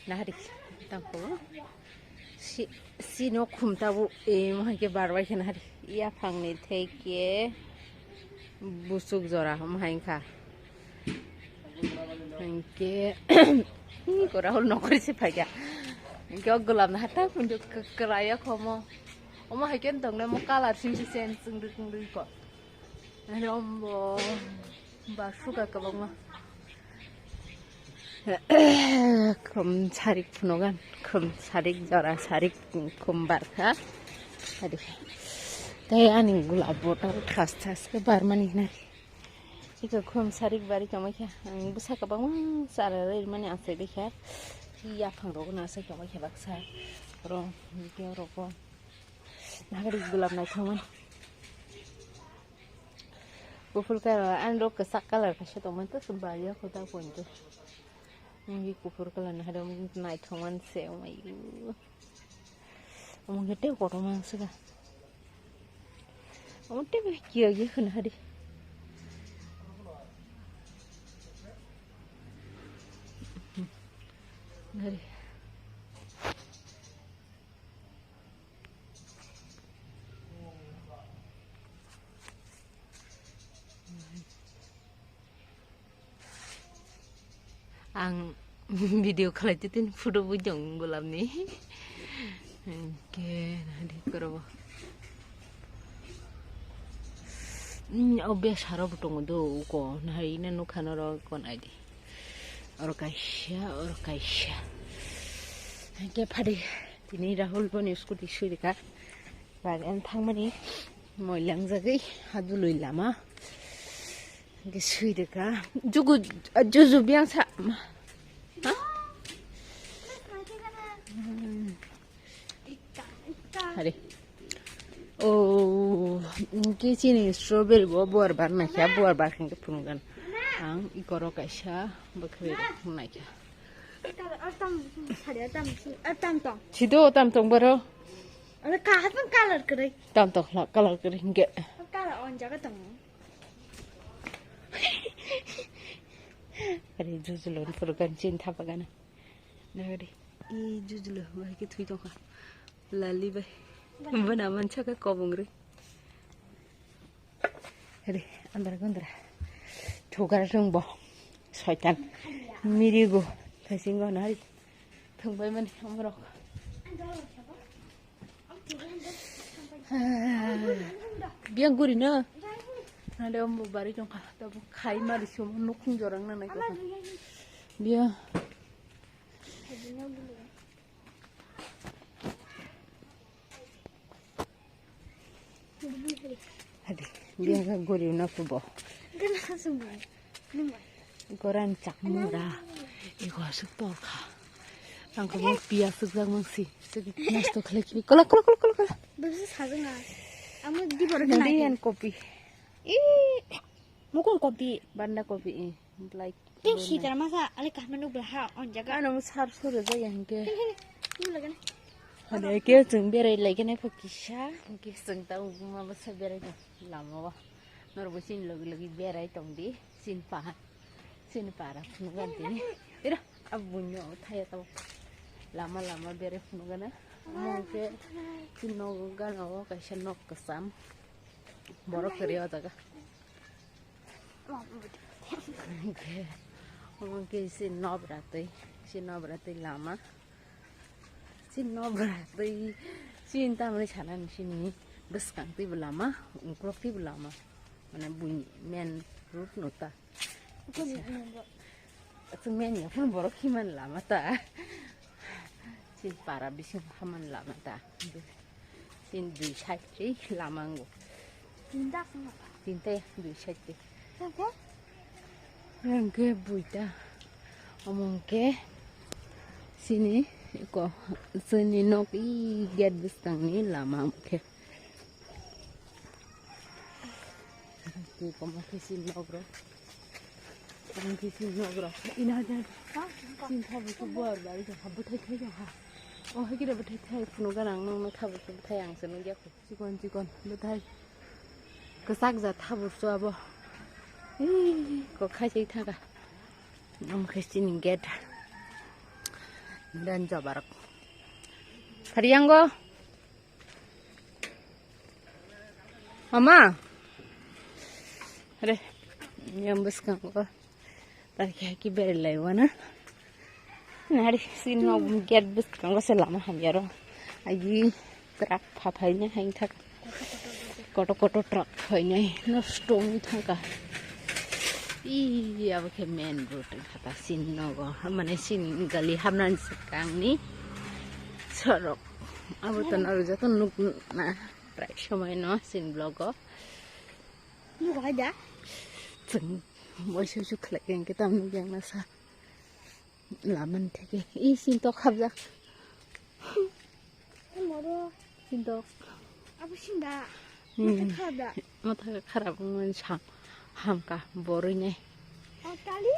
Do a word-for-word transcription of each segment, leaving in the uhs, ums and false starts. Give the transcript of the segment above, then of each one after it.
Nahari, tamko. Si, si no khum tabu, e, mohai ke barwai khe nahari. Iya phangni theke busuk jora, mohai kha. Hingke, hi ko Rahul nokori se phaikha. Hingke o golap na hata kunjo kwraya khomo. Omo hai khe tongnai mo colour sim si sen chwngri chwngri ko. Rombo ba suka kwbangma. Khum sarik phunugan, khum sarik jora sarik khum barkha. Adi. Tei ani gulab bo tang thas thas khe barmani hinai. Iko khum sarik bari tongmai khe ang bwsa kwbangma chara rwmani asai bai kha. Yaphang rok no asai tongmai khe baksa. Oro hingke oro bo nahari gulab naithokmani. Kuphur colour, ani rok kwchak colour kaisa tongmani, to chwng bari o kwtal poito. Wngwi kuphur colour ni hari wngwi naithok mani se, oh my God. Omo khe tei kotorma wngsuka. Omo tei kiya kiya khwna hari. Hari. Ang video khalai tei tini photo bo jong golap ni. Hingke nadi korobo. Hmm, o besa rok bo tongo do uko nahai na nukha norok kon aidi. Oro kaisa, oro kaisa. Hingke phadi tini Rahul boni scooty sui rikha. Bari ang thangmani moi langjagwi hadului lama. Hingke sui rikha. Jugu, juju biyang sa. Hari. Oh, hingke chini strawberry bo buar bar naikha, buar bar hingke phunukgan. Ang ikoro kaisa bwkhwrwi rok naikha. Sido tam tong boro. Aro kahapang colour kwrwi. Tam tong la colour kwrwi hingke. Colour on jaga tong. Hari jujulo ni phunukgan chini thapa gana. Nagari. I jujulo bahai khe thwi tongkha. Lali bai. Bana manchaka kobong ri. Re, andra gondra. Thugar rwngbo. Soitan. Mirigo. Thaisingo nari. Thwngbai mani amrok. Biyang guri na. Nade ombo bari tongkha. Tabo khai mari sumo nukhung jorang na nai. Biyang. Hadi, biang ka gori na kubo. Goran chak mura. Ego asuk tol kha. Ang ko piya suk jak mang si. Suk nas to khle ki. Kola, kola, kola, kola, kola. Bisi sajung a. Amo di bor na. Nadi an kopi. I. Mukung kopi. Banda kopi i. Like. Tei sitara masa ali kaham nuk bla ha on jaga. Ano sar suru jaya hingke. Hini, hini. Nuk lagana. Hade ke chwng berai lai gana pho kisa. Hingke chwng ta ma bwsa berai tong lama o. Nor bo chini logi logi berai tong di. Chini pa. Chini para phunu gan tini. Ira abunyo thaya to. Lama lama berai phunu gana. Mo ke chini nogo gana o kaisa nok kwcham. Borok kwrwi o jaga. Omo khe si nobra twi, si nobra twi lama. Si nobra twi, si tamni sanani sini bwskang twi bo lama, uklok twi bo lama. Mane buini main road no ta. Chwng menya phano borok himan lama ta. Chini para bising haman lama ta. Chini dui side ri lama ango. Tinta dui side ri. Hingke buita. Omo hingke chini ko chini nok i gate bwskangni lama hingke. Twi komo khe si nok rok. Komo khe si nok rok. Ina jan. Sin thabo khe buar bari jang ha bwthai thai jang ha. O hai khe bwthai thai phunu ganang nang no thabo khe bwthai ang se nugya kho. Chikon chikon bwthai. Kwchak ja thabur so abo. Ih, ko khai chai thaka. Omo khe chini gate. Dan jabarak. Hari yang go. Mama. Re. Yang bus kang go. Tari ki beri lai wana. Nari sino get bus kang go se lama hamyaro. Agi truck phaphai ne hain thak. Koto koto truck phainai nosto wngwi thangkha. Ih, abo khe main road wngkha ta, sin nogo, mane sin gali habnani swkangni sorok. Abo to norok joto nukna prai somoino sin vlog o. Nukhai da? Chwng waisa waisa khlai khe tamni yang nasa. Laman theke. Ih, sintok habjak. Moro. Sintok. Abo sinda. Hmm. Mata khada. Mata kharap wngmani sam. Hamka boroi nai. O kali.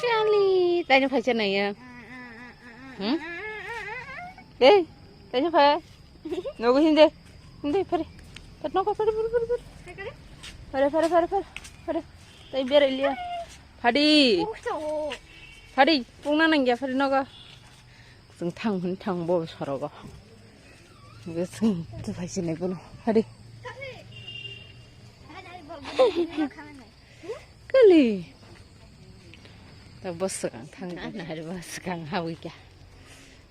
Kali. Taino phaisa nai ya. Hmm? Dei. Taino phai. Nogo hindi. Hindi phari. Tat nogo phari phari phari phari. Phari phari phari phari. Phari. Tai berai liya. Phadi. Phadi. Pungna nangya phari nogo. Chwng thang hwn thang bo sorogo. Chwng tu phai sinai bono. Phadi. Kali. Ta bwswkang thang na hari bwswkang hawi kya.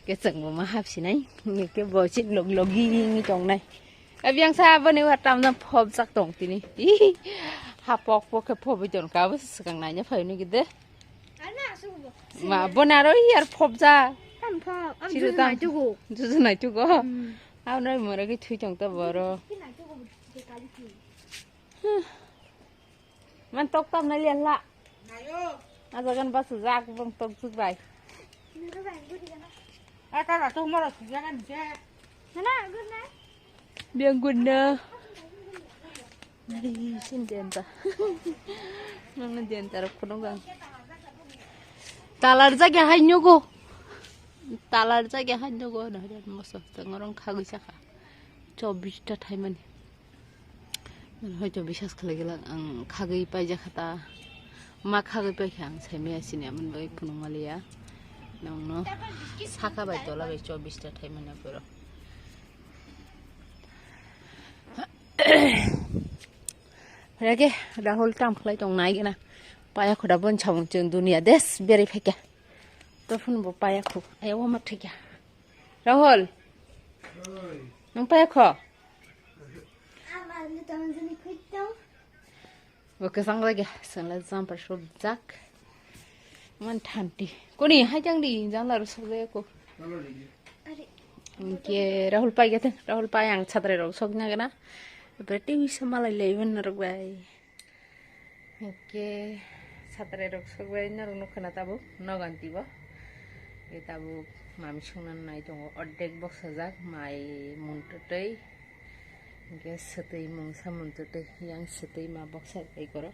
Ke chwng bo ma hap sinai. Ke bo chin log logi ni tongnai. Abiang sa boni wa tam jam phobjak tong tini. Ha pok pok khe phobwi ton ka bwswkang naina phai nw gide. Ma boni aro yar phobja. Tam phob. Am Chiru juju tam. Nai tugu. Juju nai tugo. Hmm. Aw noi mora ki thui tong ta boro. Ki nai tugu. Man tok tam na lian la. Nayo. Ajagan bas jak bong tok juk bai. Nero bai gudi gana. Ata la to moro sujagan je. Nana guna. Biang guna. Nari sin denta. Nang denta rok kono gang. Talar jagya hai nyogo. Talar jagya hai nyogo na moso tengorong khagwi saka. Chobbish ta thaimani. Hoito bisas khlai glak ang khagwi paijak kha ta. Ma khagwi paikha ang saimaya sini amon bai phunuk maliya. Nongno saka bai tola bai chobbish ta thaimani aphuru. Rege Rahul tam khlai tong nai gena. Paya khuda bon chamung chwng dunia des berai phaikha. To phun bo paya khu. Aya wama thikya. Rahul. Nung paya kho. Bo kwchang lagi, sengla jumper shop jak. Man thanti. Kuni hai jang di, jang laru sok jaya ko. Hingke Rahul pai gete, Rahul pai ang chadrai rok sok na gana. Bere T V se malai lai man narok bai. Hingke chadrai rok sok bai narok nukha na tabuk, noganti bo. E tabuk mami songna nai tongo, ordek boksajak, mai muntwtwi. Hingke swtwi mungsa muntwtwi yang swtwi ma boksa bai koro.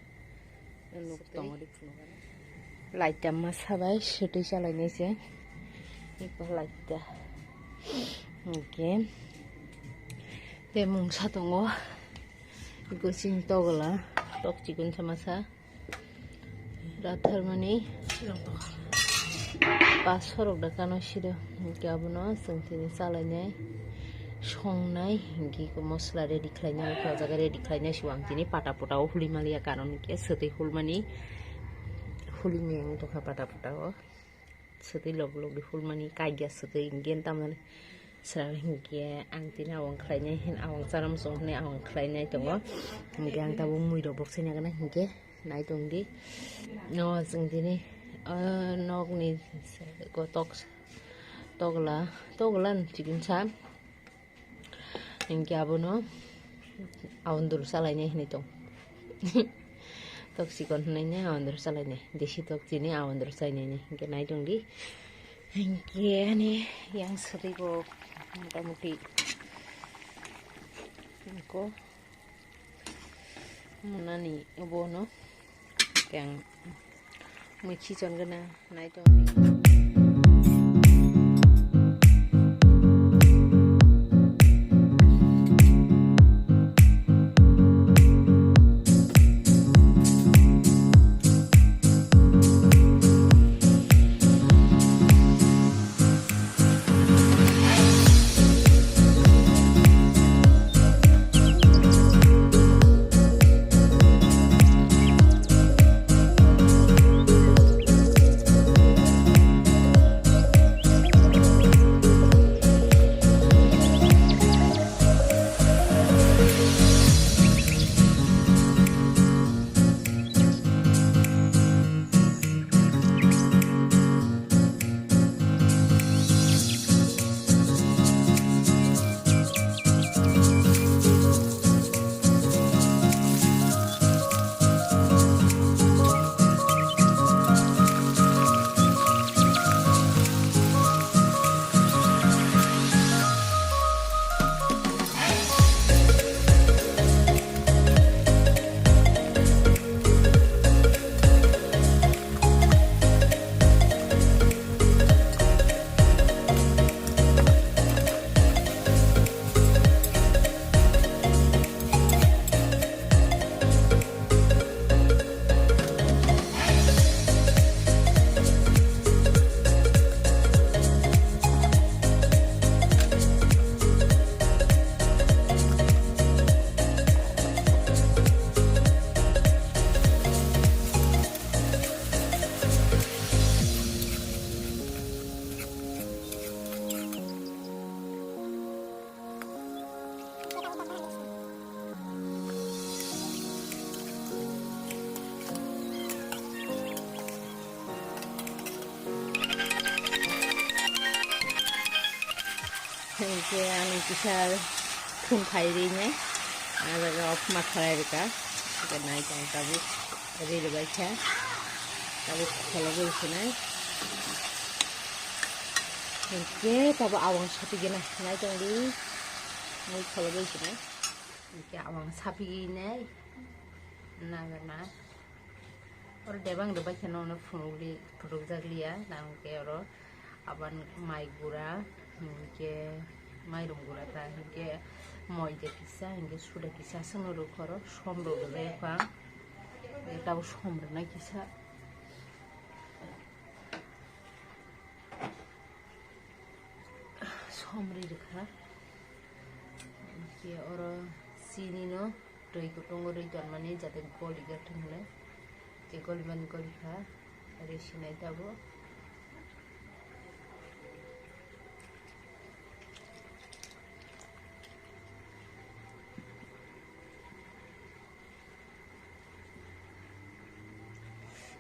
Nuk tongo di phunukani. Laita masa bai swtwi chalainai se. Iko laita. Hingke. Te mungsa tongo. Iko sing togla. Tok chikon sa masa. Ratharmani pasorok da kano siro. Hingke abono chwng tini chalainai, songnai, hingke iko mosla ready khlainai, o jaga ready khlainai, siwang tini pata pota o huli maliya, karon hingke swtwi hulmani, huli miyang tongkha pata pota o. Swtwi log log di hulmani kaiya swtwi hingke tamani. Sra hingke ang tini awang khlainai hin, awang charam song hwnwi awang khlainai tongo. Hingke ang tabuk mui rok boksaina gana hingke nai tong di. No, chwng tini, ah, nokni ko tok, togla, togla ni chikon sa. Hingke abono awandru chalainai hinui tong. Tok chikon hinui ne awandru chalainai. Desi tok chini awandru chalainai. Hingke nai tong di. Hingke ani yang sari bo motamuti. Hingko monani bono. Yang mui chichon gana nai tong di. Hinkhe ani kisa thum khai rinai. Aro off ma khalai rwkha. Hinkhe nai tong tabuk ri rwbaikha. Tabuk kholobwi sinai. Hinkhe tabuk awang sapigena nai tongdi. Mui kholobwi sinai. Hinkhe awang sapigini nagana. Oro debang rwbaikha nono phunukli phunukjakliya. Nangkhe oro aban mai gura, hinkhe mairum gura ta, hinkhe moida kisa, hinkhe suda kisa, aswkno rwkha oro, som rok rwjak phang, tabuk som rwnai kisa, som ri rwkha, hinkhe oro chini no. Twi kutungo rwi tonmani jate goli gathwng hwnwi. Tei golimani golikha, rwi sinai tabuk.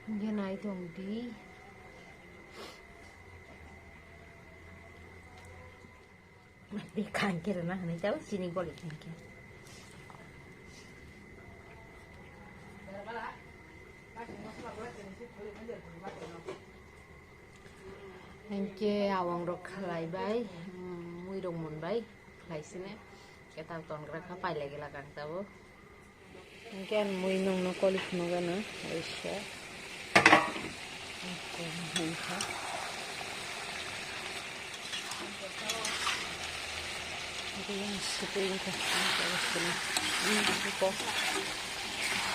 Hinkhe nai tongdi. Di khangkhe rwna hwnwi tabuk chini goli khangkhe. Hinkhe awang rok khalai bai, mm, mui rok mun bai khlai sini. Khe tabuk tongra kha pailai gela kang tabuk. Hinkhe ang mui nungno koli phunukgano, aisa. Hinkha. Hinkhe yang sitwi hinkha, hinkha sini. Hinkha.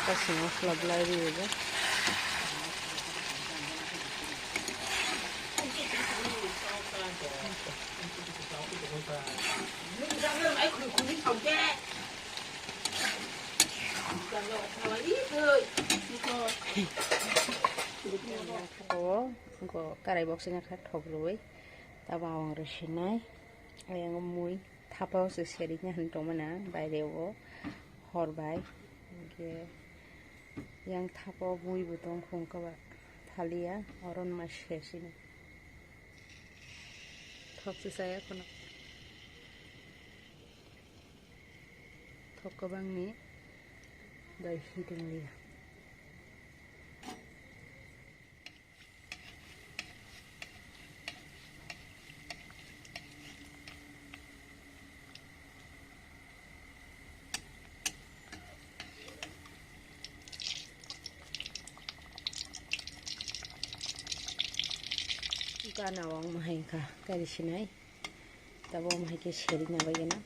Kasing masala belai riyo. O, go karai box wngkha thok rwui. Tabuk ang rw sinai. Ayang mui thapa o se serikna hinwi tongmani ang baire o hor bai. Hinkhe yang thapa o mui bo tong khung kaba thaliya oro ma se sini. Thok se chaya kheno. Thok kwbangni bai hitung liya. Gana o ang mahai kha kari sinai, tabuk mahai khe seri na bai gana.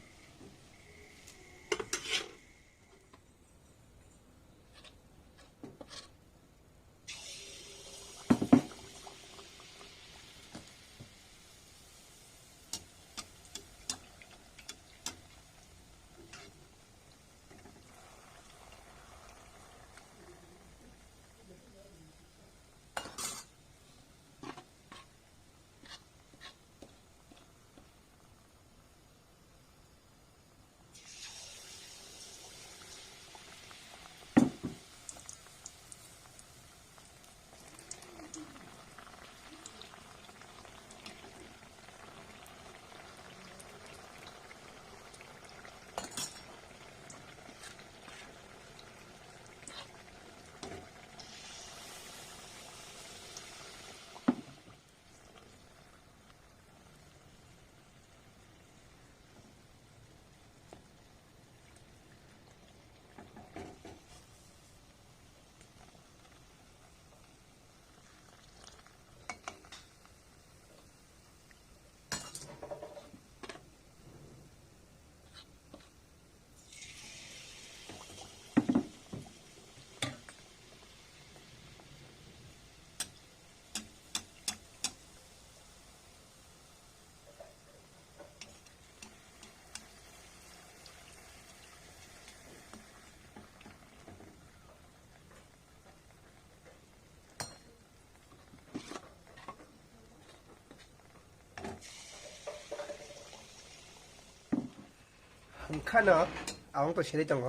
Hwnkha no, ang to siri tongo.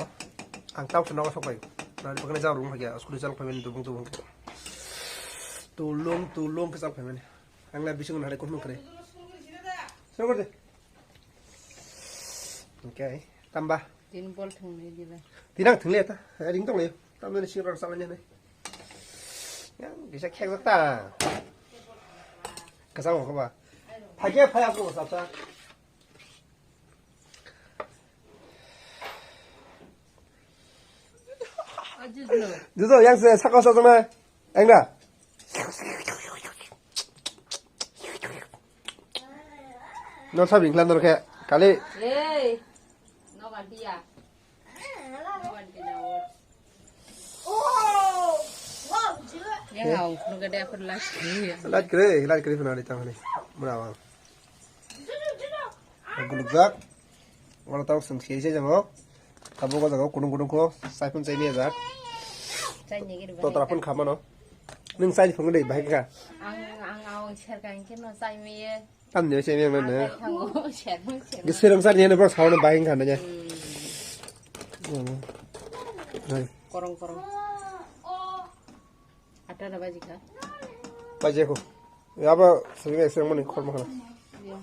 Ang tau chwng nogo sok pai. Nari baknai jang rung phai khe, school jang phai mani dubung dubung khe. Tulung tulung khe jang phai mani. Ang lai bising nari kutung kre. Sir kor de. Okay, tamba. Tin bol thwngnai diba? Tinang thwngle ta, ring tong le. Tamni sing rok salanya nai. Yang bisa khek ta. Kasang ko ba. Phage phaya ko sa sa. Jujo, yang se saka sa na. Engna. No sabi ingklan dor khe kali. Ei. No ganti ya. No ganti na wor. Yang au, no gade aku last kali ya. Last kali, last kali pernah di tahun ni. Mura bang. Gulukjak. Wala tau seng seri se jabo. Tabuk o jaga kudung kudung kho, saipun saini ajak. Saini gini. To bahai tarapun ka. Khamano. Nung saini phung dei bahai ka. Ang, ang, ang, serkang khe no saimiye. Tam ni saimiye mane. Ang thango, sermang, sermang. Gisirang saini ne bro sauna bahai ka nanya. Hmm. Hmm. Hai. Korong, korong. Ata na baji kha? Baji kho. Yaba sini sini mani khol makhana. Iya.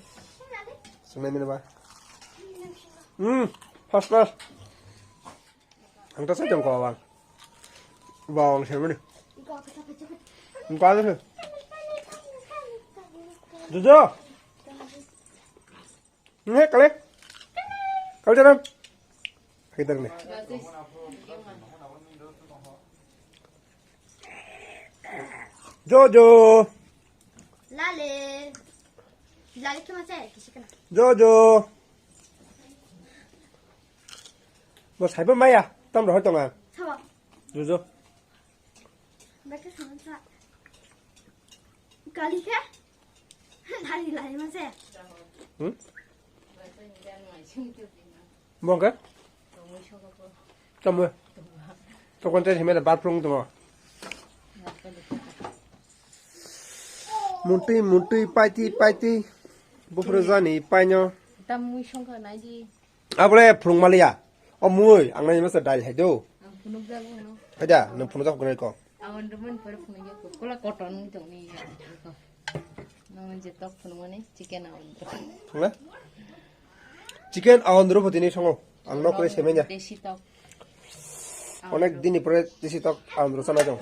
Sini mini ba. Hmm, first class. Ang ta sa jong ko bang. Bang sini mani. Ang ka na. Jojo. Nge kale. Kale jalan. Kita ni. Jojo. Lale. Lale kima chai kisi kana. Jojo. Bo saibo maya. Tam rohoi tonga. Sabo. Jojo. Bete sama sa. Kali khe? Lari lari mase. Hmm? Bongke? Kamu. Tokon teh himela barprung tu. Muntui muntui paiti paiti. Bufru jani painyo. Tam mui songkha naidi. Abole phunuk maliya. O mui, ang nai masa dail hai do. Ang phunuk jago no. Haida, nang phunuk jago nai ko. Awan rumun pore phunuk jago. Kola koton tong ni. Nang je tok phunuk mani chicken awan. Phunuk? Chicken awan ro photini songo. Ang nok re semenya. Desi tok. Onek dini pore desi tok awan ro sana jong.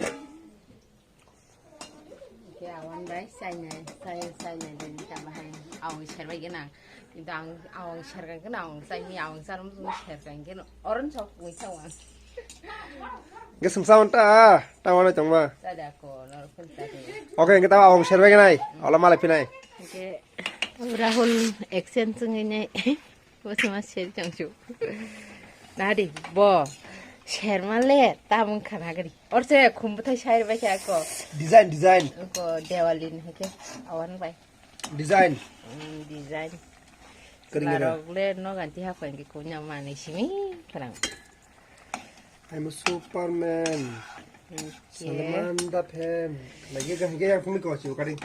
Ke awan bai, sainai, sai, sainai, dan kita bahai, awang serbai gana. Kita ang, awang serkan kena, awang saini, awang sarum, serkan kena. Orang sok, wisa wang. Ge sumsa wanta, tawana chongma. Sada ko, nor kun tadi. Oke, kita awang serbai gana, ola malai pinai. Oke, Rahul action sungini. Bo sama seri changsu. Nadi, bo. Serma le, tamung khana gari. Orse khum bwthai sai bai kha ko. Design, design. Ko Diwali ni ke awan bai. Design. Mm, design. Kering kering. Larok le no ganti ha ko ngi ko nya mani simi kharang. I'm a Superman. Okay. Salman the fan. Lagi ga ga yang pumi ko chiu kari.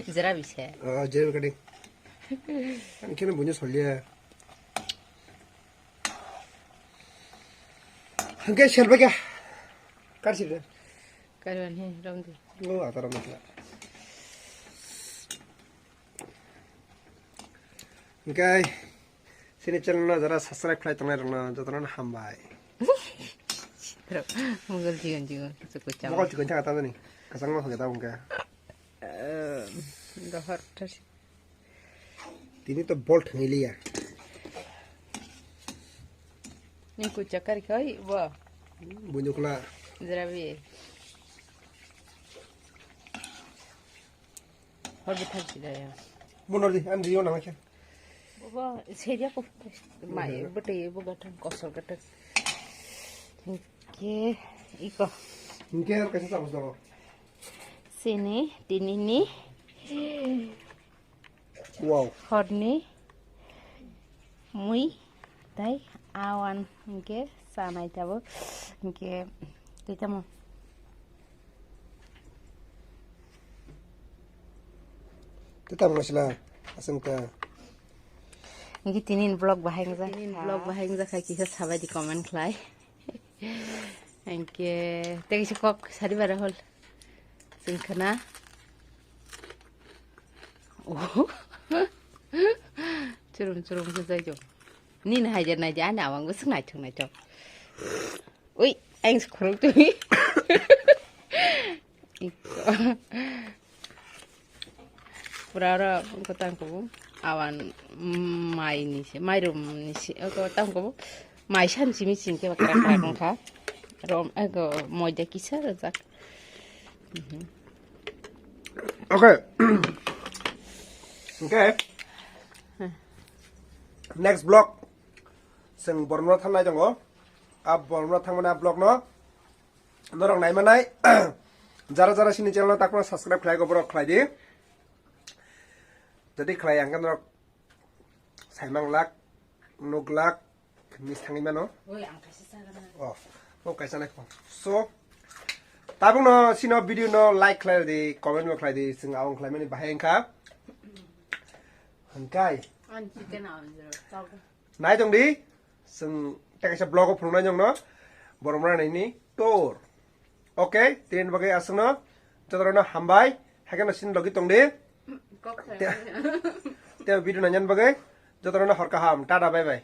Jera bise. Ah, jera kari. Ang kena bunyi solia. Hangke sel baka. Kar sih. Karwan he, rom di. Lo, ata rom di. Hingke, sini channel no jara subscribe khlai tongnai rokno jotono hambai. Mugol jigon jigon, kuchuk kuchuk. Mugol jigon chaka tadani, kasang no hoge ta hingke. Eh, dohor thasi. Tini to bol thangiliya. Ni kuchuk kari khai, bo. Bunyukla. Jara bi. Hor bwthar si da ya. Bunor di, an rio nang khe. Bobo, sedia ko. Mai, bwtwi, bo gathang, kosol gathang. Hingke, iko. Hingke, kaisa chamos dago. Sini, tinini. Wow. Horni. Mui. Tai awan hingke sanai tabuk hingke tei tamo. Tei tamo sila aswng ta. Hingke tini vlog bahai wngjakha. Tini vlog bahai wngjakha kisa sabai di comment khlai. Hingke tei kisa kok sari bara hol. Singkhana. Oh. Churum churum se jai jo. Nini hai je nai je ani awang bwswk naithok naithok. Ui, ang se khorok twi. Pura oro wngkha tang kubu. Awan, mm, mai ni se, mairum ni se, oko tang kubu. Mai san simi sing khe bakra krak wngkha. Rom, ego moida kisa rajak. Mhm. Okay. Okay. Next vlog. Seng borno thangnai tongo. A borno thangmani a vlog no. Norok naimanai. Jara jara sini channel no takma subscribe khlai go borok khlai di. Jadi khlai ang norok saimang lak, nuk lak, mis thangwi mano. Oi, ang kaisa sagana. Oh, oh kaisa nai kho. So, tabuk no sino video no like khlai di, comment bo khlai di, sing awang khlai mani bahai wngkha. Hangkai. Ang chicken ang jero. Nai tong di, sing tekaisa vlog o phunuknai jong no, borok mra nai ni tour. Okay, tini bagwi aswk no, joto no hambai, haikhe no sini logi tong di. Kok Te, te video nai nyan bagwi, joto no hor kaham, tata bye bye.